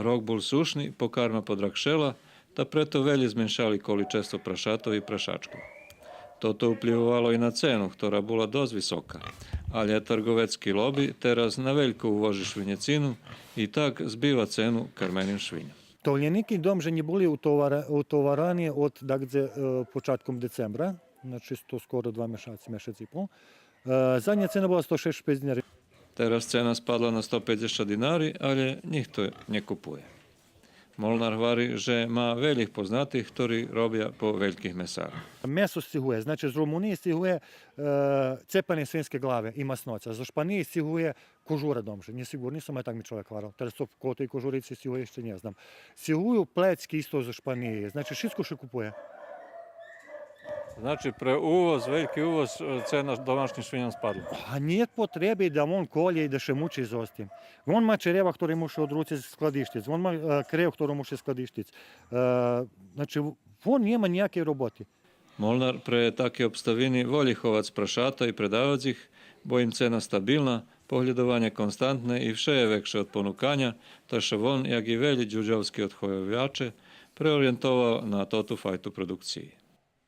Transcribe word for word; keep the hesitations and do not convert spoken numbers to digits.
Рок бул сушни, покарма подрагшела, та прето велї зменшали количество прашатох и прашачкох. Тото уплївовало и на цену, хтора була досц висока. Але тарговецки лоби тераз на велько увожи швинєцину и так збива цену карменим швиньом. Товлєники дом же нє були утовара-, утоварани од, дакдзе, е, початком децембра, значи, то скоро два мешаци, мешац и пол. Е, задня цена була сто шейдзешат пейц динари. Тераз цена спадла на сто пейдзешат динари, але нїхто нє купує. Молнар гвари же ма велїх познатих, хтори робя по вельких месарох. Месо сцигує, значи, з Румуниї сцигує, е, цепане свинске глави и масноца. Зоз Шпаниї сцигує кожура дом же. Нє сиґурни сом, а так ми човек гварел. Тераз цо коло тей кожурици сцигує, ище нє знам. Сцигую плецки исто зоз Шпаниї. Значи, шицко ше купує. Значи, пре увоз, вельки увоз, е, цена домашнїм швиньом спадла. А нєт потреби да вон колє и да ше мучи зоз тим. Вон ма черева хтори муши од руци складиштиц. Вон ма, е, крев хтору муши складиштиц. Е, значи, вон нєма нїякей роботи. Молнар пре таки обставини волї ховац прашата и предавац их, бо им цена стабилна, поглєдованє константне и вше є векше од понуканя, та ше вон, як и велї дюрдьовски одхойоваче, преориєнтовал на тоту файту продукциї.